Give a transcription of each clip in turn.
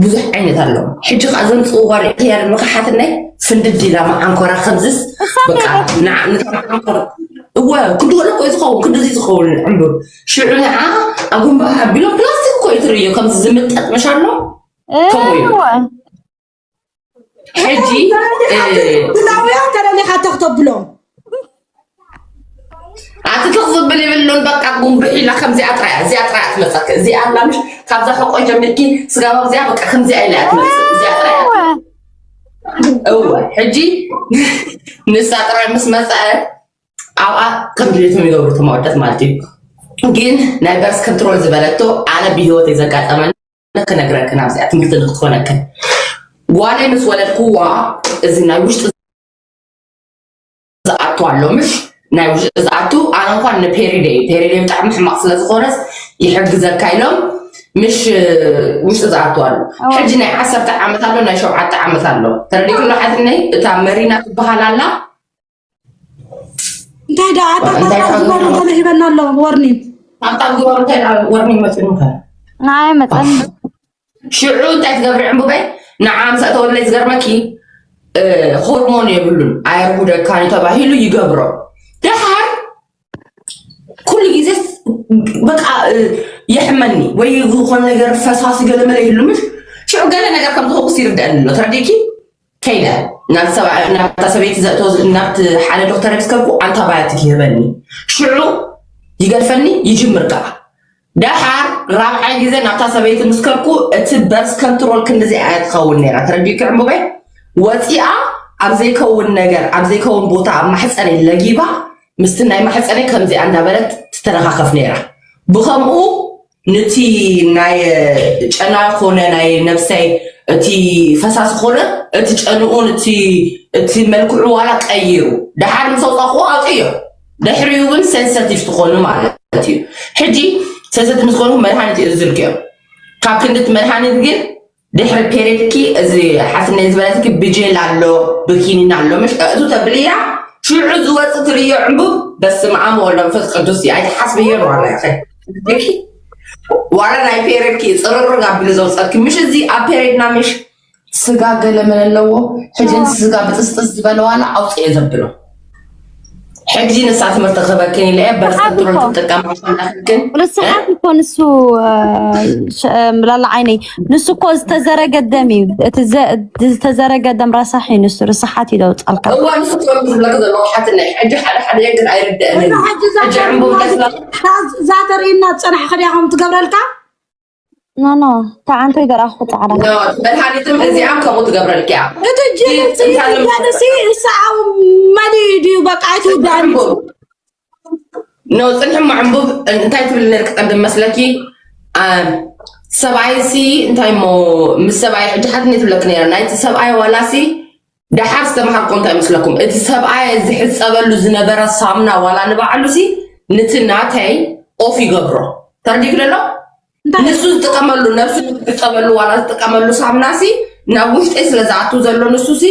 ብዙሕ ዓይነት ኣሎ። ሕጂ ከዓ ዘምፅእዋ ሪእኽያ ዶ ሓትነይ? ፍንድድ ኢላ መዓንኮራ ከምዝስ በቃ ንዓ- ንታ መዓንኮራ እወ ክንዲ ገለ እኮ እዩ ዝኸውን፣ ክንድዚ ዝኸውን ዕምቡብ ሽዑ ንዓ ኣጉንባኣ ኣቢሎም ፕላስቲክ እኮ እዩ ትርእዮ ከምዚ ዝምጠጥ ምሽ ኣሎ። ከምኡ እዩ። ሕጂ ብላውያ ተለሊኻ ተኽተብሎም ኣቲ ትኽዝብል ይብሉን በቃ ጉንብሕ ኢላ ከምዚኣ ጥራያ እዚኣ ጥራያ ትመፀክ እዚኣ ኣላ ምሽ ካብዛ ሕቆ ጀሚርኪ ስጋባ እዚኣ በቃ ከምዚኣ ኢላ እያ ትመፅእ እዚኣ ጥራያ እወ ሕጂ ንሳ ጥራይ ምስ መፀ ኣብኣ ከም ድሌቶም ይገብሩ ተማወደት ማለት እዩ ግን ናይ በርስ ከንትሮል ዝበለቶ ኣነ ብሂወት ዘጋጠመን ክነግረክን ኣብዚኣ ትምህርቲ ንክትኮነክን ጓለይ ምስ ወለድክዋ እዚ ናይ ውሽጢ ዝኣቱ ኣሎ ምሽ ናይ ውሽጢ ዝኣቱ ኣነ እንኳን ንፔሪደ እዩ ፔሪደ ብጣዕሚ ሕማቅ ስለዝኮነስ ይሕግዘካ ኢሎም ምሽ ውሽጢ ዝኣቱ ኣሎ ሕጂ ናይ ዓሰርተ ዓመት ኣሎ ናይ ሸውዓተ ዓመት ኣሎ ተረዲክሎ ሓትነይ እታ መሪና ትበሃል ኣላ እንታይ ዳ ኣታ እንታይ ዳ ዝባሉ ተለሂበና ኣሎ ወርኒን ኣብታ ግባሩ እንታይ ዳ ወርኒን መፅኑካ ንዓይ መፀኒ ሽዑ እንታይ ትገብሪ ዕምቡበይ ንዓ ምሳእ ተወለይ ዝገርመኪ ሆርሞን የብሉን ኣየርጉደካን ተባሂሉ ይገብሮ ደሓር ኩሉ ግዜ በቃ የሕመኒ ወይ ዝኾነ ነገር ፈሳሲ ገለመለ ይህሉ ምሽ ሽዑ ገለ ነገር ከም ዝኸውስ ይርደአኒ ኣሎ ተረዲኪ ከይደ ናብቲ ሰብኣይ ናብታ ሰበይቲ ዘእቶ ናብቲ ሓደ ዶክተር ምስ ከድኩ ኣንታባዮቲክ ይህበኒ ሽዑ ይገድፈኒ ይጅምር ከዓ ደሓር ራብዓይ ግዜ ናብታ ሰበይቲ ምስ ከድኩ እቲ በርስ ከንትሮል ክንድዚ ኣያ ትኸውን ነይራ ተረዲኪ ዕምቡበይ ወፂኣ ኣብ ዘይከውን ነገር ኣብ ዘይከውን ቦታ ኣብ ማሕፀነይ ለጊባ ምስቲ ናይ ማሕፀነይ ከምዚኣ እንዳበለት ትተረኻኸፍ ነይራ ብኸምኡ ንቲ ናይ ጨና ኮነ ናይ ነብሰይ እቲ ፈሳሲ ኮነ እቲ ጨንኡን እቲ እቲ መልክዑ ዋላ ቀይሩ ደሓር ምስ ኣውፃእክዎ ኣውፅዮ ድሕሪኡ ግን ሴንሰቲቭ ትኾኑ ማለት እዩ ሕጂ ሴንሰቲቭ ምስ ኮንኩም መድሃኒት እዩ ዝዝርግዮ ካብ ክንድቲ መድሃኒት ግን ድሕሪ ፔሬድኪ እዚ ሓስነይ ዝበለትኪ ብጀል ኣሎ ብኪኒን ኣሎ ምሽ እቱ ተብልያ ሽዑ ዝወፅ ትርእዮ ዕንቡብ በስመ ኣብ ወወልድ ወመንፈስ ቅዱስ እዩ ኣይትሓስብዮ ንዋላ ኢኸ ዋላ ናይ ፔሬድኪ ፅርርግ ኣቢሉ ዘውፀልኪ ምሽ እዚ ኣብ ፔሬድና ምሽ ስጋ ገለመለ ኣለዎ ሕጂ ስጋ ብጥስጥስ ዝበለ ዋላ ኣውፅኤ ዘብሎ ሕጂ ንሳ ትምህርቲ ክህበክን ኢለ እየ በርስ ትሮል ትጥቀም ግን ርስሓት እኮ ንሱ ላላ ዓይነይ ንሱ እኮ ዝተዘረገ ደም እዩ እቲ ዝተዘረገ ደም ረሳሕ እዩ ንሱ ርስሓት እዩ ዘውፃልካ እዋ ንሱ ትሮል ዝብለክ ዘለኩ ሓትነይ ሕጂ ሓደ ሓደ ግን ኣይርድአንን ሕጂ ዕንቡብ ገስላ እዛ ተርእይና ዝፀናሕካ ድያ ከም ትገብረልካ ኖ ኖ ተዓንተይ ደርኣኹ ፃዕዳ መድሃኒትም እዚኣም ከምኡ ትገብረልኪያ እቲ ጅንሲ እሳ ኣብ መሊኡ ድዩ በቃ ኣይትውዳእኒ ኖ ፅንሕሞ ዕንቡብ እንታይ ትብል ነርክ ቀንዲ መስለኪ ሰብኣይ ሲ እንታይ ሞ ምስ ሰብኣይ ሕጂ ሓትኒ ትብለክ ነረ ናይቲ ሰብኣይ ዋላ ሲ ደሓር ዝተምሃርኮ እንታይ መስለኩም እቲ ሰብኣይ ዝሕፀበሉ ዝነበረ ሳምና ዋላ ንባዕሉ ሲ ንቲ ናተይ ኦፍ ይገብሮ ተረዲክ ደሎ ንሱ ዝጥቀመሉ ነብሱ ዝጥቀመሉ ዋላ ዝጥቀመሉ ሳምና ሲ ናብ ውሽጠይ ስለ ዝኣቱ ዘሎ ንሱ ሲ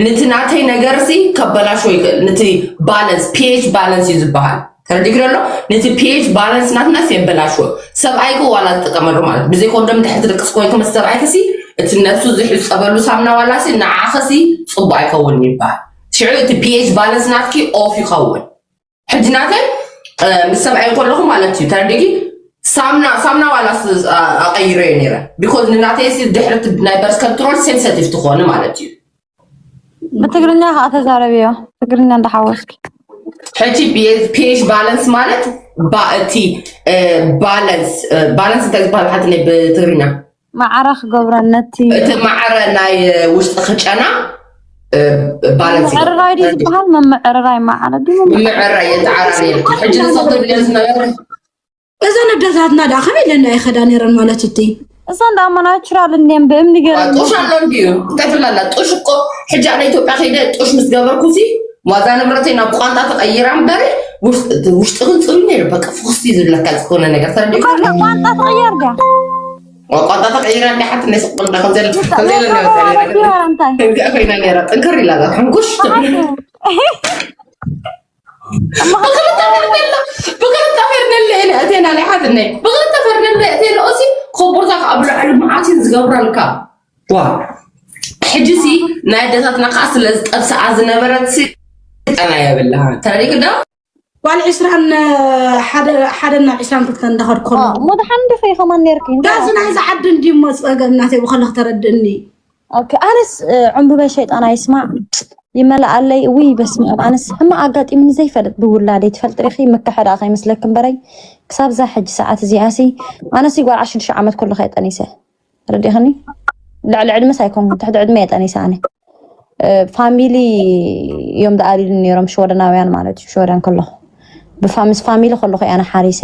ንቲ ናተይ ነገር ሲ ከበላሾ ይኽእል ንቲ ባለንስ pH ባለንስ እዩ ዝበሃል ተረዲክ ደሎ ንቲ pH ባለንስ ናትና ሲ የበላሾ ሰብኣይኪ ዋላ ዝጥቀመሉ ማለት ብዘይ ኮንዶም ድሕሪ ትድቅስ ኮይንኪ ምስ ሰብኣይኪ ሲ እቲ ነብሱ ዝሕፀበሉ ሳምና ዋላ ሲ ንዓኺ ሲ ፅቡቅ ኣይከውን ይበሃል ሽዑ እቲ pH ባለንስ ናትኪ ኦፍ ይኸውን ሕጂ ናተይ ምስ ሰብኣይ ከለኹ ማለት እዩ ተረዲጊ ሳምና ሳምና ዋላ ኣቀይረዮ ነረ ቢኮዝ ንናተይ ድሕሪ ናይ በርስ ከንትሮል ሴንሰቲቭ ትኾኑ ማለት እዩ ብትግርኛ ከዓ ተዛረብዮ ትግርኛ እንዳሓወስኪ ሕጂ pH ባለንስ ማለት እቲ ባለንስ ባለንስ እንታይ ዝበሃል ሓትነይ ብትግርኛ ማዕረ ክገብረን ነቲ እቲ ማዕረ ናይ ውሽጢ ክጨና ባለንስ ምምዕርራይ ድዩ ዝበሃል ምምዕርራይ ማዕረ ድዩ ምምዕርራይ የተዓራሪ ሕጂ ንሰብ ዝብልዮ ዝነበረ እዘን ኣደታትና ዳ ከመይ ኢለን እየ ከዳ ነይረን ማለት እቲ እዛ እንዳ ናቹራል እንዲም ብእምኒ ገይረ ጡሽ ኣሎ እንድዩ እንታይ ትብላላ ጡሽ እኮ ሕጂ ኣነ ኢትዮጵያ ከይደ ጡሽ ምስ ገበርኩ ሲ ዋዛ ንብረተይ ናብ ቋንጣ ተቀይራ እምበሪ ውሽጢ ክንፅሉ ነይሩ በቃ ፍኩስቲ ዝብለካ ዝኾነ ነገር ተረዲኡ ቋንጣ ተቀየር ዳ ቋንቋ ተቀይራ እንዲ ሓቲ ናይ ስቁል ዳ ከምዘለ ከምዘለ ነበር እንታይ ኮይና ነራ ጥንክር ኢላ ዛ ሕንኩሽ ብክልተ ፈርደለ ብክልተ ፈርደለ እለ እቴና ናይ ሓትነይ ብክልተ ፈርደለ እቴና ኦሲ ኮቦርታ ኣብ ልዕሊ መዓት እዩ ዝገብረልካ። ዋ ሕጂ ሲ ናይ ኣደታትና ከዓ ስለ ዝጠብስኣ ዝነበረት ሲ ጠና የብልሃን ተረዲክ ዶ? ጓል ዕስራን ሓደ ናብ ዕስራን ክልተን እንዳኸድኩ ከለኹ። እሞ ደሓን ዲኺ ከማን ነርኪ? ዳዚ ናይዚ ዓዲ እንዲሞ ጸገም ናተይ ብኸለኽ ተረድእኒ። ኦኬ፣ ኣነስ ዕንቡበይ ሸይጣን ኣይስማዕ ይመልኣለይ። ውይ በስመ ኣብ፣ ኣነስ ሕማቕ ኣጋጢምኒ ዘይፈልጥ ብውላደይ። ትፈልጥ ዲኺ? ምክሕዳ ከይመስለኪ እምበረይ ክሳብ እዛ ሕጂ ሰዓት እዚኣሲ ኣነሲ ጓል ዓሰርተ ሽዱሽተ ዓመት ከለኹ እየ ጠኒሰ። ረዲኽኒ? ልዕሊ ዕድመስ ኣይኮንኩን፣ ትሕቲ ዕድመ እየ ጠኒሰ ኣነ። ፋሚሊ እዮም ዝኣልዩኒ ነይሮም፣ ሽወደናውያን ማለት እዩ። ሽወደን ከለኹ ብፋምስ ፋሚሊ ከለኹ እየ ኣነ ሓሪሰ።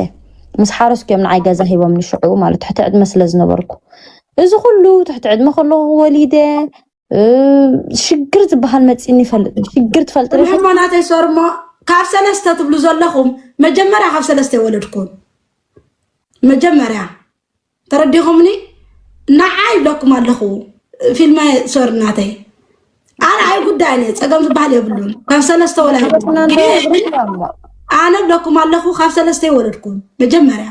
ምስ ሓረስኩ እዮም ንዓይ ገዛ ሂቦምኒ ሽዑ ማለት ትሕቲ ዕድመ ስለ ዝነበርኩ። እዚ ኩሉ ትሕቲ ዕድመ ከለኹ ወሊደ። እ፣ ሽግር ዝበሃል መፂኒ ይፈልጥ። ሽግር ትፈልጥ ዲኺ? እሞ ናተይ ሶር እሞ ካብ ሰለስተ ትብሉ ዘለኹም መጀመርያ ካብ ሰለስተ የወለድኩም። መጀመርያ ተረዲኹምኒ? ንዓይ ይብለኩም ኣለኹ። ፊልማ ሶር ናተይ ኣነ ኣይ ጉዳይ እኔ ጸገም ዝበሃል የብሉን። ካብ ሰለስተ ወላ ግን ኣነ ብለኩም ኣለኹ ካብ ሰለስተ የወለድኩም መጀመርያ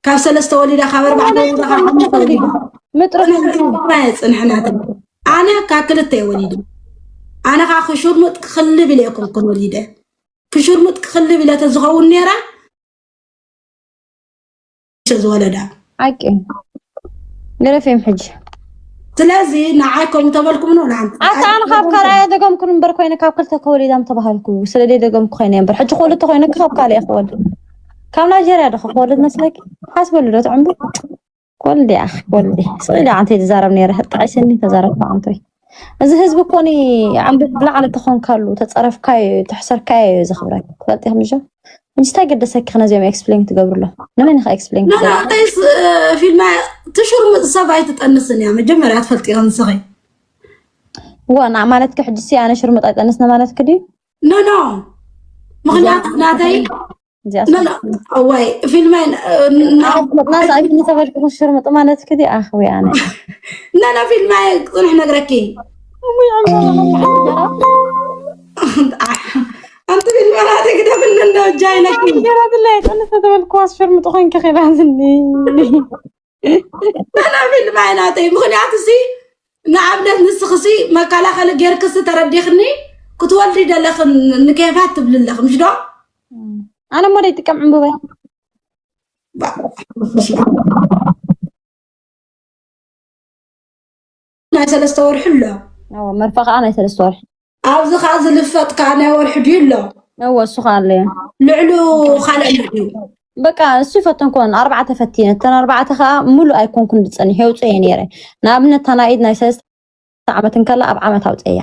ካብ ሰለስተ ወሊዳ ካብ ኣርባዕተ ወሊዳ ካብ ሓሙሽተ ወሊዳ ምጥርፍ ጽንሕናት ኣነ ካብ ክልተ ወሊደ ኣነ ካብ ክሹርሙጥ ክልብ ኢለ የኮንኩን ወሊደ ክሹርሙጥ ክልብ ኢለ ተዝኸውን ነይራ ዝወለዳ ሓቂ ገረፌም ሕጂ ስለዚ ንዓይ ከምኡ ተበልኩም ነው ንዓን ኣታ ኣነ ካብ ካልኣየ ደገምኩን እምበር ኮይነ ካብ ክልተ ከወሊዳም ተባሃልኩ ስለ ደይ ደገምኩ ኮይነ እምበር ሕጂ ክወልድ ተኮይነ ካብ ካልእ ክወልድ ካብ ናይጀርያ ዶ ክወልድ መስለኪ ሓስበሉ ዶ ትዕምቢ ኮልዲ ኣኽ ኮልዲ ስለ ኣንተ ተዛረብ ነረ ሕጣይ ሰኒ ተዛረብ ኣንተ እዚ ህዝቢ ኮኒ ዓምቢ ብላዕሊ ተኾንካሉ ተጸረፍካዮ ተሕሰርካዮ እዩ ዝኽብረክ ትፈልጢ ከምጆ እንጂ እንታይ ገደሰኪ ነዚኦም ኤክስፕሌን ትገብርሎ ንመን ኢኻ ኤክስፕሌን ፊልማ ትሽርምጥ ሰብ ኣይትጠንስን እያ መጀመርያ ትፈልጢ ንስኺ ዋ ና ማለት ከሕጅሲ ኣነ ሽርምጥ ኣይጠንስነ ማለት ክዲ ኖ ኖ ምክንያት ናተይ እዚኣ እዋይ ፊልማይ መጥና ሳይፊ ተበልኩ ሽርምጥ ማለት ክዲ ኣኽዊ ኣነ ነና ፊልማይ ጽንሕ ነግረኪ ኣንቲ ፊልማ ናተይ ግደፍኒ እንደ ጃይነኪ ገራትላ የጠንስ ተበልኩ ኣስሽርምጥ ኮንኪ ኺዳዝኒ ነና ፊልማይ ናተይ ምኽንያቱ ሲ ንኣብነት ንስኽሲ መከላኸሊ ጌርክሲ ተረዲኽኒ ክትወልዲ ደለኽን ንኬፋት ትብሊ ኣለኽ ምሽ ዶ ኣነ እሞ ደይጥቀም ዕምብበይ ናይ ሰለስተ ወርሒ ኣሎ መርፈ ከዓ ናይ ሰለስተ ወርሒ ኣብዚ ከዓ ዝልፈጥ ከዓ ናይ ወርሒ ድዩ ኣሎ እወ እሱ ከዓ ኣለዮ ልዕሉ ካልእ ኣሎ ድዩ በቃ እሱ ይፈተን ኮን ኣርባዕተ ፈቲነ እተን ኣርባዕተ ከዓ ሙሉእ ኣይኮንኩን ዝፀኒሕ የውፅኦ እየ ነይረ ንኣብነት ታናኢድ ናይ ሰለስተ ዓመት እንከላ ኣብ ዓመት ኣውፀያ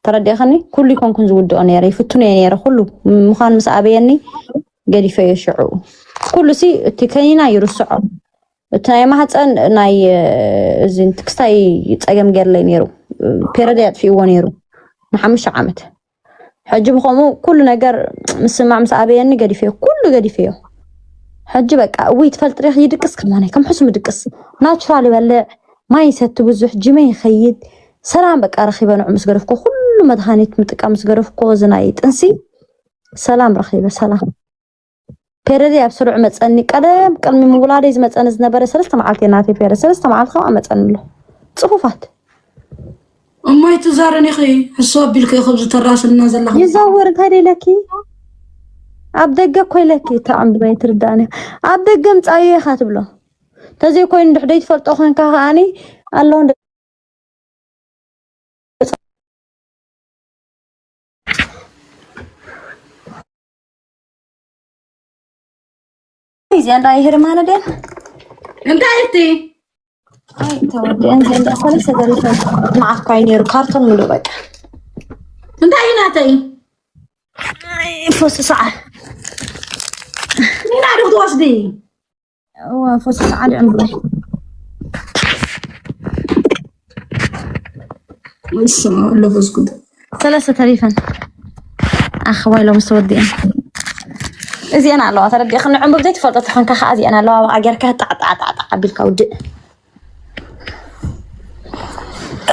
ተረዲእኸኒ ኩሉ ይኮንኩን ዝውድኦ ነይረ ይፍትኖ እየ ነይረ ኩሉ ምዃን ምስ ኣበየኒ ገዲፈዮ ሽዑ ኩሉ ሲ እቲ ከኒና ይርስዖ እቲ ናይ ማህፀን ናይ እዚ ክስታይ ፀገም ገይርለይ ነይሩ ፔረድ ኣጥፊእዎ ነይሩ ንሓሙሽተ ዓመት ሕጂ ብኸምኡ ኩሉ ነገር ምስማዕ ምስ ኣበየኒ ገዲፈዮ ኩሉ ገዲፈዮ ሕጂ በቃ እውይ ትፈልጥሪኽ ይድቅስ ከማናይ ከም ሕሱም ድቅስ ናቹራል ይበልዕ ማይ ይሰቲ ብዙሕ ጅመ ይኸይድ ሰላም በቃ ረኺበ ንዑ ምስ ገደፍኮ ኩሉ መድሃኒት ምጥቃም ምስ ገደፍኮ እዚ ናይ ጥንሲ ሰላም ረኺበ ሰላም ፔረዲ ኣብ ስሩዕ መፀኒ ቀደም ቅድሚ ምውላደይ ዝመፀኒ ዝነበረ ሰለስተ መዓልቲ ናተይ ፔረ ሰለስተ መዓልቲ ካብኣ መፀኒ ኣሎ ፅፉፋት እሞይ ትዛረኒ ኸ ሕሶ ኣቢልከ ከብዚ ተራስልና ዘለኻ ይዘውር እንታይ ደይለኪ ኣብ ደገ እኮ ኢለኪ ተዓምብበይ ትርዳእኒ ኣብ ደገ ምፃዩ ኢኻ ትብሎ ተዘይ ኮይኑ ድሕደይ ትፈልጦ ኮንካ ከዓኒ ኣለዉ እዚኣ እንዳ ይህርማነ ድያ እንታይ እቲ ኣይ ተወዲአን ዘንዳ ሰለስተ ገሪፈን መዓት ኳይ ነይሩ ካርቶን ሙሉእ በቃ እንታይ እዩ ናተይ ፎስ ሰዓ ኒና ዶ ክትወስዲ እዋ ፎስ ሰዓ ድዕምብበይ እሱ ኣለፈስኩት ሰለስተ ተሪፈን ኣኸዋይ ሎም ዝተወዲአን እዚአን ኣለዋ ተረዲእኽኒ ዕንቡብ ዘይትፈልጦ ተኾንካ ከዓ እዚአን ኣለዋ ኣብኣ ጌርካ ጣዕጣዕጣዕጣዕ ኣቢልካ ውድእ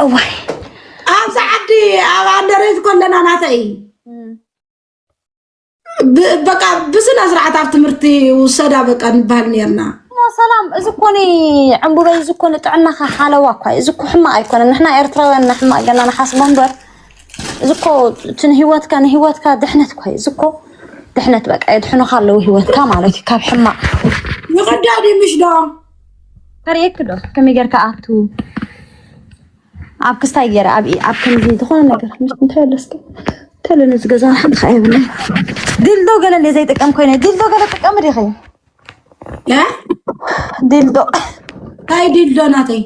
እዋይ ኣብዚ ዓዲ ኣብ ኣንደረይት ኮለና ናተይ በቃ ብስነ ስርዓት ኣብ ትምህርቲ ውሰዳ በቃ ንበሃል ነርና ሰላም፣ እዚ እኮ ኒ ዕንቡበይ፣ እዚ እኮ ንጥዕናኻ ሓለዋ እኳ እዩ። እዚ እኮ ሕማቕ ኣይኮነን። ንሕና ኤርትራውያን ንሕማቕ ገና ንሓስቦ እምበር፣ እዚ እኮ እቲ ንህይወትካ፣ ንህይወትካ ድሕነት እኳ እዩ። እዚ እኮ ድሕነት፣ በቃ፣ የድሕኑኻ ኣለዉ ህይወትካ ማለት እዩ ካብ ሕማቕ። ይኸዳ ድዩ ምሽ ዶ? ተርእየኪ ዶ ከመይ ጌርካ ኣቱ ኣብ ክስታይ ገይረ ኣብ ኣብ ከምዚ ዝኾነ ነገር ምስ እንታይ ኣለስከ ተለነ ዝገዛ ሓንቲ ኸዓ የብለይ። ዲልዶ ገለ ዘይጥቀም ኮይነ፣ ዲልዶ ገለ ጥቀም ዲኺ? እ? ዲልዶ ታይ ድልዶ ናተይ?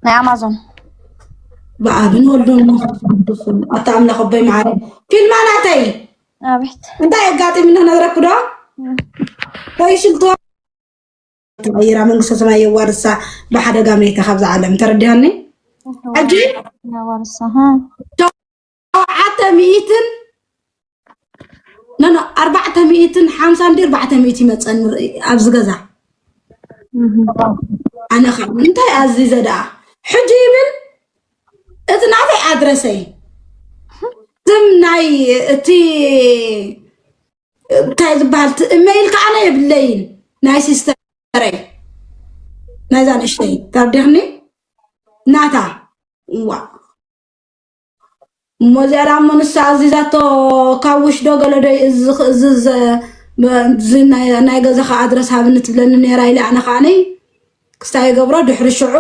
ናይ ኣማዞን። ብኣብን ወልዶን መንፈስ ቅዱስን ኣታ ኣምላኽ ኣቦይ መዓረይ። ፊልማ ናተይ ኣቤት። እንታይ ኣጋጢምና ነግረኩ ዶ? ፈይሽልቶ ተቐይራ መንግስተ ሰማይ የዋርሳ ብሓደጋ መይታ ካብዛ ዓለም፣ ተረዲሃኒ? ሕጂ ያዋርሳ ሸውዓተ ሚእትን፣ ኖ፣ ኖ፣ ኣርባዕተ ሚእትን ሓምሳ እንዲ ኣርባዕተ ሚእቲ ይመፀኒ ኣብዚ ገዛ። ኣነ ከዓ እንታይ ኣዚዘ ደኣ? ሕጂ ይብል እቲ ናተይ ኣድረሰይ፣ ስም ናይ እቲ እንታይ ዝበሃል እቲ ኢመይል ከዓ ኣነ የብለይን፣ ናይ ሲስተረይ፣ ናይዛ ንእሽተይ፣ ተረዲኽኒ? ናታ። ዋ፣ እሞ እዚኣ ደኣ እሞ ንሳ ኣዚዛቶ፣ ካብ ውሽ ዶ ገለ ዶ እዚ ኽ- እዚ ዘ- በ- እዚ ናይ ናይ ገዛኻ ኣድረስ ሃብኒ ትብለኒ ነይራ ኢለ፣ ኣነ ከዓኒ ክስታይ ይገብሮ ድሕሪ ሽዑ